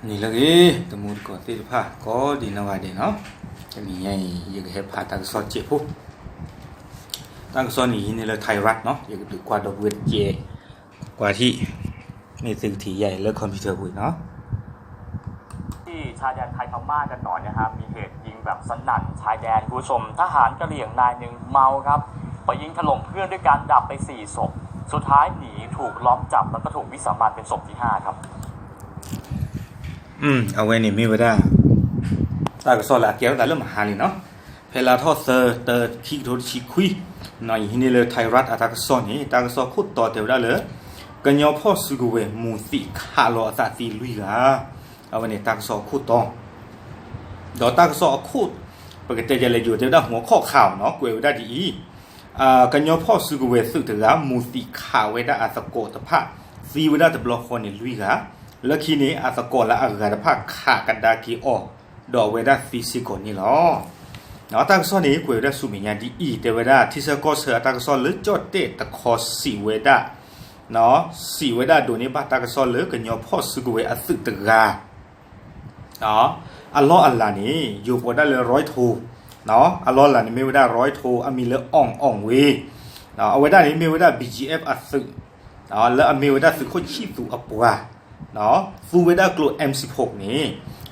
နံၤလၢအဂ့ၤ တံၤသကိးသ့ၣ်တဖၣ် ကိးဒံနီၢ်ဂၤဒဲးနီၤ, တနံၤညါအံၤ ယကဟဲဖးတၢ်ကစီၣ်စဲးဖိ, တၢ်ကစီၣ်န့ၣ် ဟံးန့ၢ်လၢ Thai Rat နီၤ, ယကဒုးကွၢ်ဒီပုၢ်ဝဲၢ်တကဲး, ကွၢ်ထံၣ်, မ့ၢ်သုကထံၣ်ယၤအံၤလၢ computer ပူၤနီၤ ที่ชายแดนไทยพม่ากันหน่อยนะฮะ มีเหตุยิงแบบสนั่นชายแดนคุณผู้ชม ทหารกะเหรี่ยงนายหนึ่งเมาครับ ไปยิงถล่มเพื่อนด้วยกันดับไปสี่ศพ สุดท้ายหนีถูกล้อมจับแล้วก็ถูกวิสามัญเป็นศพที่ห้าครับ အဝဲန့ၣ်မ့ၢ်ဝဲဒၣ် တၢ်ကစီၣ်လၢအကဲထီၣ်သးလၢမဟါလံနီၤ, ဖဲလါထီၣ်သၢ တၢ ခံကထိတဆံခွံ, ယဟံးန့ၢ်လၢ Thai Rat အတၢ်ကစီၣ်န့ၣ် တၢ်ကစီၣ်ခိၣ်တီတဲဝဲဒၣ်လၢ ကညီဖီၣ်စုကဝဲၤမူၤသံးခးလီၤအသးသံလွံၢ်ဂၤ, အဝဲန့ၣ်တၢ်ကစီၣ်အခိၣ်တီ, ဒီးတၢ်ကစီၣ်အခိၣ်, ပကတဲယလဲၤယိၤတဲဝဲဒၣ် ဟူခီၣ်ခါအီၤနီၤ ကွဲးဝဲဒၣ်ဒ်အံၤ ကညီဖီၣ်စုကဝဲၤသုးတဂၤ မူၤသံးခးဝဲဒၣ်အသကိးတဖၣ် သံဝဲဒၣ်တဘျီဃီန့ၣ်လွံၢ်ဂၤ, လၢခံန့ၣ် အသကိးလၢအဂၤတဖၣ်ခးကဒါက့ၤအီၤ, ဒီးအဝဲဒၣ်သံစ့ၢ်ကီးန့ၣ်လီၤ. တၢ်ကစီၣ်န့ၣ် ကွဲးဝဲဒၣ်ဆူမဲာ်ညါဒ်အံၤ တဲဝဲဒၣ် ထံဆၢကီၢ်ဆၢအတၢ်ကစီၣ်လၢကၠီၣ်တဲၣ်တခီစံးဝဲဒၣ်, စံးဝဲဒၣ်ဒိးန့ၢ်ဘၣ်တၢ်ကစီၣ်လၢကညီဖီၣ်စုကဝဲၤအသုးတဂၤ အလီၢ်အလၤန့ၣ် ယိၤပှၤဒၣ်လၢ Roy Tho, အလီၢ်အလၤန့ၣ်မ့ၢ်ဝဲဒၣ် Roy Tho အမံၤလၢ Ong Ong Wei, အဝဲဒၣ်န့ၣ်မ့ၢ်ဝဲဒၣ် BGF အသုး, လၢအမ့ၢ်ဝဲဒၣ်သုးခိၣ်ဆံၣ်သူးအပှၤ, သူဝဲဒၣ်ကျိ M sixty-four န့ၣ်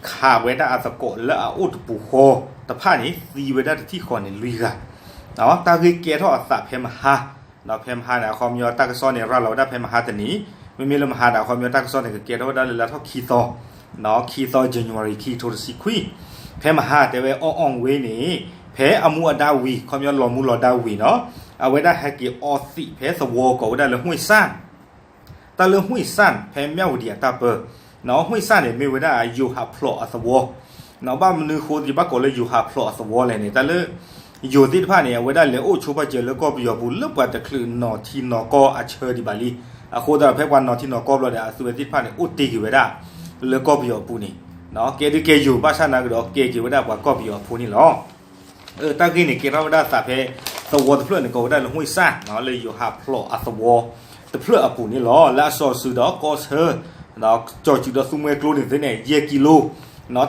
ခးဝဲဒၣ်အသကိးလၢအအိၣ်တပူၤဃီတဖၣ်န့ၣ် သံဝဲဒၣ်တထံၣ်ဃီန့ၣ်လွံၢ်ဂၤ, တၢ်ဂ့ၢ်ကဲထီၣ်အသးဖဲမဟါ, ဖဲမဟါန့ၣ် အခီပညီတၢ်ကစီၣ်န့ၣ် ရၤလီၤဝဲဒၣ်ဖဲမဟါတနံၤ, မ့မ့ၢ်လၢမဟါန့ၣ် အခီပညီတၢ်ကစီၣ်န့ၣ် ကကဲထီၣ်ဝဲဒၣ်လၢလါထီၣ်ခံသီ, ခံသီ January ခံကထိတဆံခွံ, ဖဲမဟါတဲဝဲ Ong Ong Wei န့ၣ် ဖဲအမူအဒါဝံၤ အခီပညီလီၤမူလီၤဒါဝံၤနီၤ, အဝဲဒၣ်ဟဲက့ၤအီသံးဖဲသဝီကိးဝဲဒၣ်လၢ Huay San, တၢ်လၢ Huay San ဖဲမၠၣ်ဝတံၤအတၢ်ပၢ, Huay San န့ၣ် မ့ၢ်ဝဲဒၣ်ယိၤဟးဖျိးအသဝီ, ဘၣ်မနုၤဃိယဘၣ်ကိးလၢယိၤဟးဖျိးအသဝီလဲၣ်န့ၣ် တၢ်လၢ ယိၤသ့ၣ်တဖၣ်န့ၣ် အဝဲဒၣ်လဲၤအိၣ်ဆိးဘၣ်စၢၤလၢကီၢ်ပယီၤပူၤ လၢပှၤတချုးနီၢ်ကီၢ်အဆၢဒံးဘၣ်လံ, အဃိသတးဒီးဖဲပှၤနီၢ်ထံနီၢ်ကီၢ်ဘျီဒီး အသုးဝဲသ့ၣ်တဖၣ်န့ၣ် အိၣ်တ့ၢ်က့ၤဝဲဒၣ် လၢကီၢ်ပယီၤပူၤန့ၣ်, ကဲဒုးကဲယိၤဘၣ်ဆၣ်နာ်ကဒီး ကဲက့ၤဝဲဒၣ်ပှၤကီၢ်ပယီၤအဖိန့ၣ်လီၤ. တၢ်ဂ့ၢ်န့ၣ် ကဲထီၣ်ဝဲဒၣ်သးဖဲ သဝီတဖျၢၣ်န့ၣ် ကိးဝဲဒၣ်လၢ Huay San လၢယိၤဟးဖျိးအသဝီတဖျၢၣ်အပူၤန့ၣ်လီၤ. လၢအစီၤစုၤဒီးကီၢ်ဆၢ ကၠီၤစုၤဒီးသူမှဲကျိန့ၣ်သ့ၣ်န့ၣ် ယဲၢ်ကံလိ,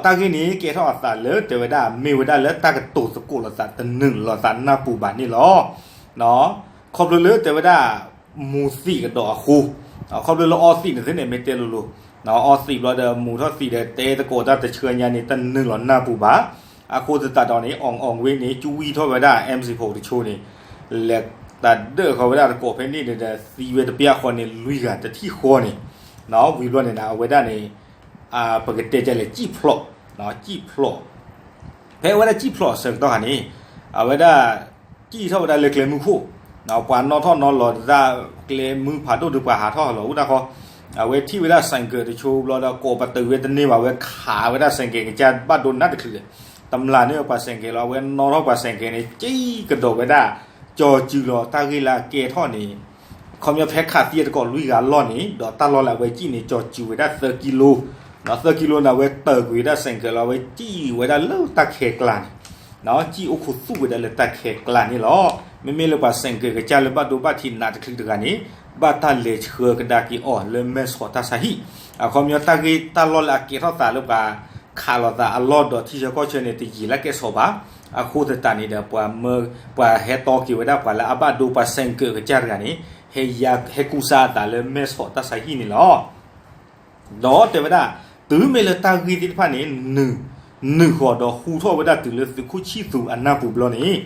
တၢ်ဂ့ၢ်န့ၣ် ကဲထီၣ်အသးလၢတဲဝဲဒၣ် မ့ၢ်ဝဲဒၣ်လၢတၢ်ကတိၤသကိးလိာ်သးတနုာ်လိာ်သးနၢ်ပူၤဘၣ်န့ၣ်လီၤ. ခီဖျိလၢတဲဝဲဒၣ် မူၤသံးကဒီးအဃိ, ခီဖျိလၢအီသံးန့ၣ်သ့ၣ်န့ၣ် မ့ၢ်တဲလိၤလိၤ, အီသံးဘျီဒီး မူၤထီၣ်သံးဒီးတဲသကိးတၢ်တဆှၢညါန့ၣ် တနုာ်လီၤနၢ်ပူၤဘၣ်. အဃိသတးဒီးန့ၣ် Ong Ong Wei န့ၣ် ကွံထီၣ်ဝဲဒၣ် M sixty-four တဆိန့ၣ် လဲၤတၢ်ဒၢၣ်ဃီဝဲဒၣ်သကိးဖဲန့ၣ်ဒီး သံဝဲတပျၢ်ဃီန့ၣ် လွံၢ်ဂၤတထံၣ်ဃီန့ၣ်, ဝံၤဘျီန့ၣ် အဝဲဒၣ်န့ၣ် ပကတဲဒ်လဲၣ် စံၣ်ဖျိး, စံၣ်ဖျိး, ဖဲအဝဲဒၣ်စံၣ်ဖျိးအဆၢကတီၢ်ခါန့ၣ် အဝဲဒၣ် စံၣ်ထီၣ်ဝဲဒၣ်လၢကျဲမုၢ်ခိၣ်, ပှၤနီၣ်ထီၣ်နီၣ်လီၤတၢ် ကျဲမုၢ်ဖးဒိၣ်ဒီးပှၤဟးထီၣ်ဟးလီၤအိၣ်တၢ်ဃီ, အဝဲထံၣ်ဝဲဒၣ် ဆိုင်ကယ် တဆိဘျီဒီး ကိးပတုာ်ဝဲတန့ၢ်ဘၣ် အဝဲခးဝဲဒၣ် ဆိုင်ကယ် ကစၢ်ဘၣ်ဒိနးတချုးဒီး တမျၢ်န့ၢ်ပှၤ ဆိုင်ကယ် လီၤ. အဝဲနီၣ်ထီၣ်ပှၤ ဆိုင်ကယ် န့ၣ် စံၣ်ကဒီးဝဲဒၣ် ကၠီၤစုၤလီၤ တၢ်ဂ့ၢ်လၢအကဲထီၣ်န့ၣ် ခီပညီဖဲခးသံအသကိးလွံၢ်ဂၤအလီၢ်န့ၣ် ဒီးတၢ်လီၢ်လၢအဝဲစံၣ်န့ၣ် ကၠီၤစုၤဝဲဒၣ်သၢကံလိ, သၢကံလိန့ၣ် အဝဲတၢၢ်ကွံာ်ဝဲဒၣ် ဆိုင်ကယ် လီၤ. အဝဲစံၣ်ဝဲဒၣ်လၢတၢ်ခဲကျါန့ၣ်, စံၣ်အိၣ်ခူသူၣ်ဝဲဒၣ်လၢတၢ်ခဲကျါန့ၣ်လီၤ. မ့မ့ၢ်လၢပှၤ ဆိုင်ကယ် ကစၢ်လၢဘၣ်ဒိဘၣ်ထံးနးတချုးတဂၤန့ၣ် ဘၣ်တၢ်လဲၤဆှၢကဒါက့ၤအီၤလၢမဲၢ်ဆီးတၢ်ဆါဟံၣ်, အခီပညီတၢ်ဂ့ၢ်တၢ်လီၢ်လၢအကဲထီၣ်သးလၢပှၤခးလိာ်သးအလီၢ်ဒီးထံဆၢကီၢ်ဆၢန့ၣ် တယံာ်လၢကဲဆိးဘၣ်. အဃိသတးန့ၣ်ဒီး ပှၤမၢ ပှၤဟဲတီက့ၤဝဲဒၣ်ပှၤလၢအဘၣ်ဒိပှၤ ဆိုင်ကယ် ကစၢ်တဂၤန့ၣ် ဟဲယါ ဟဲကူစါအသးလၢမဲၢ်ဆီးတၢ်ဆါဟံၣ်န့ၣ်လီၤ. ဒီးတဲဝဲဒၣ် တုၤမ့ၢ်လၢတၢ်ဂ့ၢ်သ့ၣ်တဖၣ်န့ၣ် နုာ်ဃီၤဒီးဟူထီၣ်ဝဲဒၣ်တုၤလၢသုးခိၣ်ဆံၣ်သူးအနၢ်ပူၤဘျီန့ၣ်,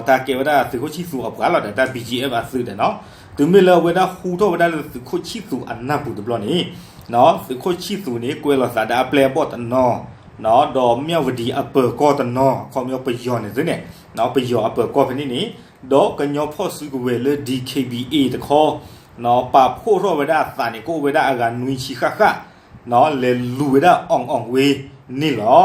တၢ်ကဲဝဲဒၣ်သုးခိၣ်ဆံၣ်သူးအပှၤလီၤဒီးတၢ် BGF အသုးဒီးနီၤ, တုၤမ့ၢ်လၢအဝဲဒၣ်ဟူထီၣ်ဝဲဒၣ်လၢသုးခိၣ်ဆံၣ်သူးအနၢ်ပူၤတဘျီန့ၣ်, သုးခိၣ်ဆံၣ်သူးန့ၣ် ကွဲးလိာ်သးဒီးအပျဲၢ်အဘီၣ်တနီၤ, ဒီးမၠၣ်ဝတံၤအပၢၤကီၢ်တနီၤ ခီပညီပယီၤန့ၣ်သ့ၣ်န့ၣ်, ပယီၤအပၢၤကီၢ်ဖဲန့ၣ်န့ၣ်, ဒီးကညီဖီၣ်စုကဝဲၤလၢ DKBA တခီ ပာ်ဖှိၣ်ထီၣ်ဝဲဒၣ်အသးန့ၣ် ကအိၣ်ဝဲဒၣ်အဂၤနွံဆံဃၣ်ဃၣ်, လဲၤလူၤဝဲဒၣ် Ong Ong Wei န့ၣ်လီၤ.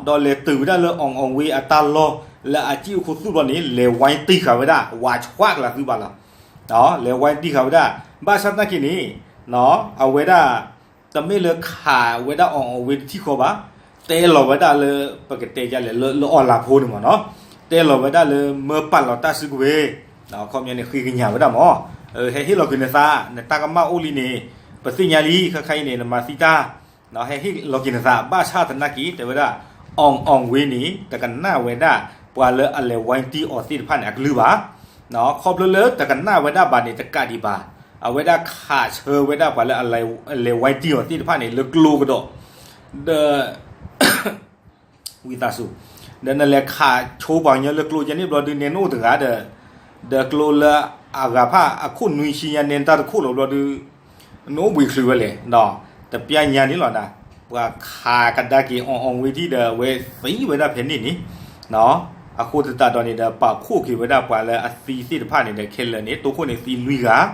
ဒီးလဲၤတုၤဝဲဒၣ်လၢ Ong Ong Wei အတၢ်လီၢ်လၢအစံၣ်အိၣ်ခူသူၣ်ဘျီန့ၣ် လဲၤဝဲတံၢ်ဃာ်ဝဲဒၣ် ဝးဆှးကလၤသုဘၣ်လီၤ. လဲၤဝဲတံၢ်ဃာ်ဝဲဒၣ် ဘၣ်ဆၣ်သနာ်က့န့ၣ် အဝဲဒၣ် တမ့ၢ်လၢခးဝဲဒၣ် Ong Ong Wei တထံၣ်ဃီဘၣ်, တဲလီၤဝဲဒၣ်လၢ ပကတဲယလဲၣ် လၢအီၣ်လၤဖိန့ၣ်မ့ၢ်နီၤ, တဲလီၤဝဲဒၣ်လၢမၢပာ်လီၤတၢ်စုကဝဲၤ, ခီပညီန့ၣ် ဃ့ကညးဝဲဒၣ်မ့ၢ်, ဟဲဟ့ၣ်လီၤကွံာ်နသး နတၢ်ကမၣ်အိၣ်လံန့ၣ် ပသ့ၣ်ညါလံ ခဲခါအံၤန့ၣ် နမၤသံတၢ် ဟဲဟ့ၣ်လီၤက့ၤနသး ဘၣ်ဆၣ်သနာ်က့ တဲဝဲဒၣ် အောင်အောင်ဝင်းန့ၣ် တကနၣ်ဝဲဒၣ် ပှၤလၢအလဲၤဝဲတံၢ်အီၤသ့ၣ်တဖၣ်န့ၣ် အကလုၢ်ဘၣ်. ခီဖျိလၢတကနၣ်ဝဲဒၣ်ဘၣ်န့ၣ် တကးဒံးဘၣ် အဝဲဒၣ်ခးဆၢဝဲဒၣ်ပှၤလၢအလဲၤဝဲတံၢ်အီၤသ့ၣ်တဖၣ်န့ၣ် လၢကျိကဒီး ဒီး ဝံသးစူၤ, ဒီးနလဲၤခးဆိပှၤကညီလၢကျိယဲန့ၣ်ဘျီဒုး နဲနအိၣ်တဂၤဒီး, ဒီးကျိလၢအဂၤဖၣ်အခိၣ်နွံဆံညါ နဲနတၢ်တခိၣ်လီၤဘျီဒုး နအိၣ်ဘှံးချုးဝဲလဲၣ်, တပျၢ်ညါန့ၣ်လီၤနၤ, ပှၤခးကဒါက့ၤ အောင်အောင်ဝင်း ထံၣ်ဒီး အဝဲသံဝဲဒၣ်ဖဲန့ၣ်န့ၣ်, အဃိသတးဒီးန့ၣ်ဒီး ပာ်ဖှိၣ်က့ၤဝဲဒၣ်ပှၤလၢအသံသ့ၣ်တဖၣ်န့ၣ်ဒီး ခဲလၢာ်န့ၣ် တိခိၣ်န့ၣ်သံလွံၢ်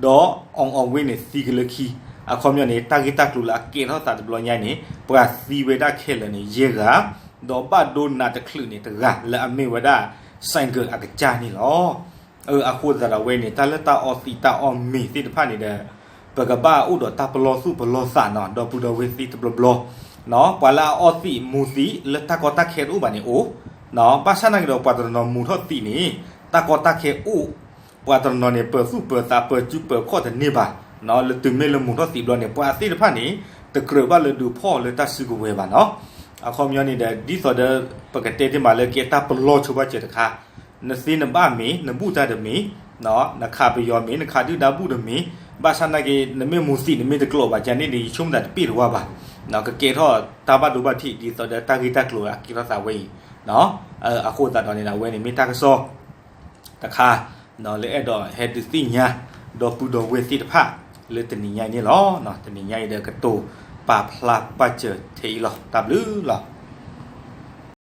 ဂၤ ဒီး အောင်အောင်ဝင်း န့ၣ် သံကလၢခံ, အခီပညီန့ၣ် တၢ်ဂ့ၢ်တၢ်ကျိၤလၢအကဲထီၣ်သးတဘျီညါန့ၣ် ပှၤသံဝဲဒၣ်ခဲလၢာ်န့ၣ် ယဲၢ်ဂၤ, ဒီးဘၣ်ဒိနးတချုးန့ၣ်တဂၤ လၢအမ့ၢ်ဝဲဒၣ် ဆိုင်ကယ် အကစၢ်န့ၣ်လီၤ. အဃိသတးဒီးအဝဲန့ၣ် တၢ်လၢတၢ်အီသံးတၢ်အီမ့ၤသ့ၣ်တဖၣ်န့ၣ်ဒီး ပကဘၣ်အိၣ်ဒီးတၢ်ပလီၢ်သူၣ်ပလီၢ်သးနီၤ ဒီပုၢ်ဒီဝဲၢ်သ့ၣ်တဘျီဘျီ, ပှၤလၢအအီသံးမူၤသံးလၢတၢ်ကီတၢ်ခဲတအိၣ်ဘၣ်န့ၣ်အိၣ်, ဘၣ်ဆၣ်နာ်က့ဒီး ပှၤတနီၤနီၤမူၤထီၣ်သံးန့ၣ် တၢ်ကီတၢ်ခဲအိၣ်, ပှၤတနီၤနီၤန့ၣ် ပၢၤသူၣ်ပၢၤသး ပၢၤစုပၢၤခီၣ်တန့ၢ်ဘၣ်, လၢတုၤမ့ၢ်လၢမူၤထီၣ်သံးဘျီန့ၣ် ပှၤသ့ၣ်တဖၣ်န့ၣ် တကြၢးဘၣ်လၢဒုးဖီၣ်လၢတၢ်စုကဝဲၤဘၣ်နီၤ. အခီပညီန့ၣ်ဒီး ဒ်သိးဒီး ပကတဲတ့ၢ်မးလၢကဲတၢ်ပလီၢ်ဆိဘၣ်စၢၤတခါ, နသ့နဘၣ်မ့ၢ် နဘူၣ်တၢ်တမ့ၢ်, နခးပယီၤမ့ၢ် နခးဒုၣ်ဒါဘူၣ်တမ့ၢ်, ဘၣ်ဆၣ်နာ်က့ နမ့ၢ်မူၤသံး နမ့ၢ်တကျိးဘၣ်ကန့ၣ်ဒီး ယဆိကမိၣ်တၢ်တပ့ၢ်တဝါဘၣ်, ကကဲထီၣ်တၢ်ဘၣ်ဒိဘၣ်ထံး ဒ်သိးဒီးတၢ်ဂ့ၢ်တၢ်ကျိၤအကဲထီၣ်သးဝဲအံၤ, အဃိသတးဒီးန့ၣ်ဒီး အဝဲန့ၣ်မ့ၢ်တၢ်ကစီၣ် တခါ လၢအဲၣ်ဒိးဟဲဒုးသ့ၣ်ညါ ဒီပုၢ်ဒီဝဲၢ်သ့ၣ်တဖၣ် လၢတနံၤညါအံၤန့ၣ်လီၤ. တနံၤညါအံၤဒီးကတိၤပာ်ဖျါဘၣ်စၢၤထဲအံၤလီၤ. တၢ်ဘျုးလီၤ.